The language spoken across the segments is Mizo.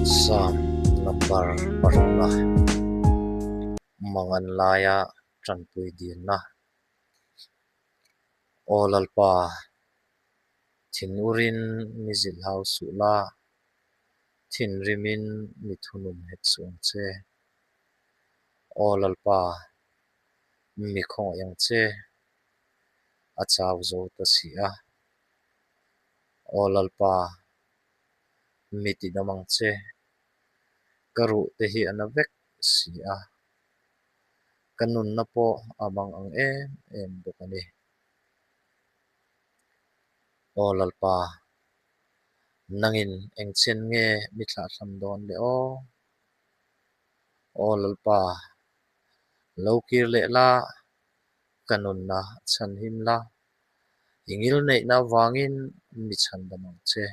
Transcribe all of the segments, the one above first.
Psalm number parukna Mangan laia tanpui dilna Aw Lalpa, thinurin mi zilh hau suh la, thinrimin mi thunun hek suh ang che. Aw Lalpa, mi khawngaih ang che, a chau zo ta si a. Aw Lalpa, mi tidam ang che, ka ruh te hi a na vek si a, ka nunna pawh a mang ang em em bawk a ni. Aw Lalpa, nangin engchen nge mi thlahthlam dawn le aw? Aw Lalpa, lo kir leh la, ka nunna chhanhim la. I ngilneihna avangin mi chhandam ang che.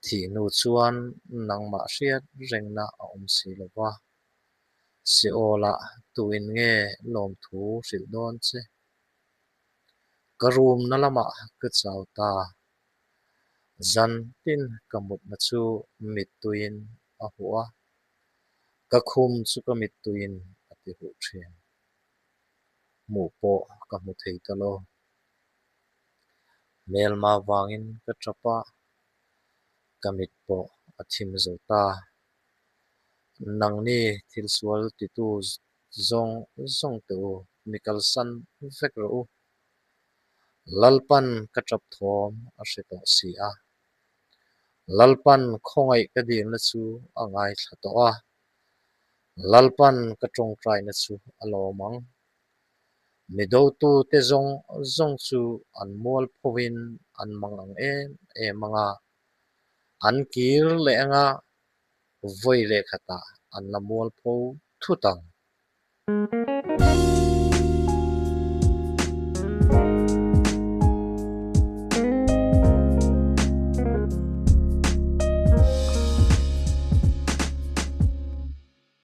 Thih hnu chuan nangmah hriat rengna a awm si lo va, Seolah tuin nge lawmthu hrilh dawn che? Ka rumna lamah ka chau ta. Zan tin ka mutna chu mittuiin a huh a, ka khum chu ka mittuiin a ti huh thin. Hmuh pawh ka hmu thei ta lo. Hmelma vangin ka tap a, ka mit pawh a thim zo ta. Nangni thil sual titu zawng zawng teh u, mi kalsan vek rawh u. Lalpan ka tap thawm a hre tawh si a. Lalpan khawngaih ka dilna chu a ngaithla tawh a. Lalpan ka tawngtaina chu a lawm ang. Mi dotute zawng zawng chu an mual phovin an mang ang em em ang a, an kir leh ang a, vawi leh khatah an la mual pho thut ang.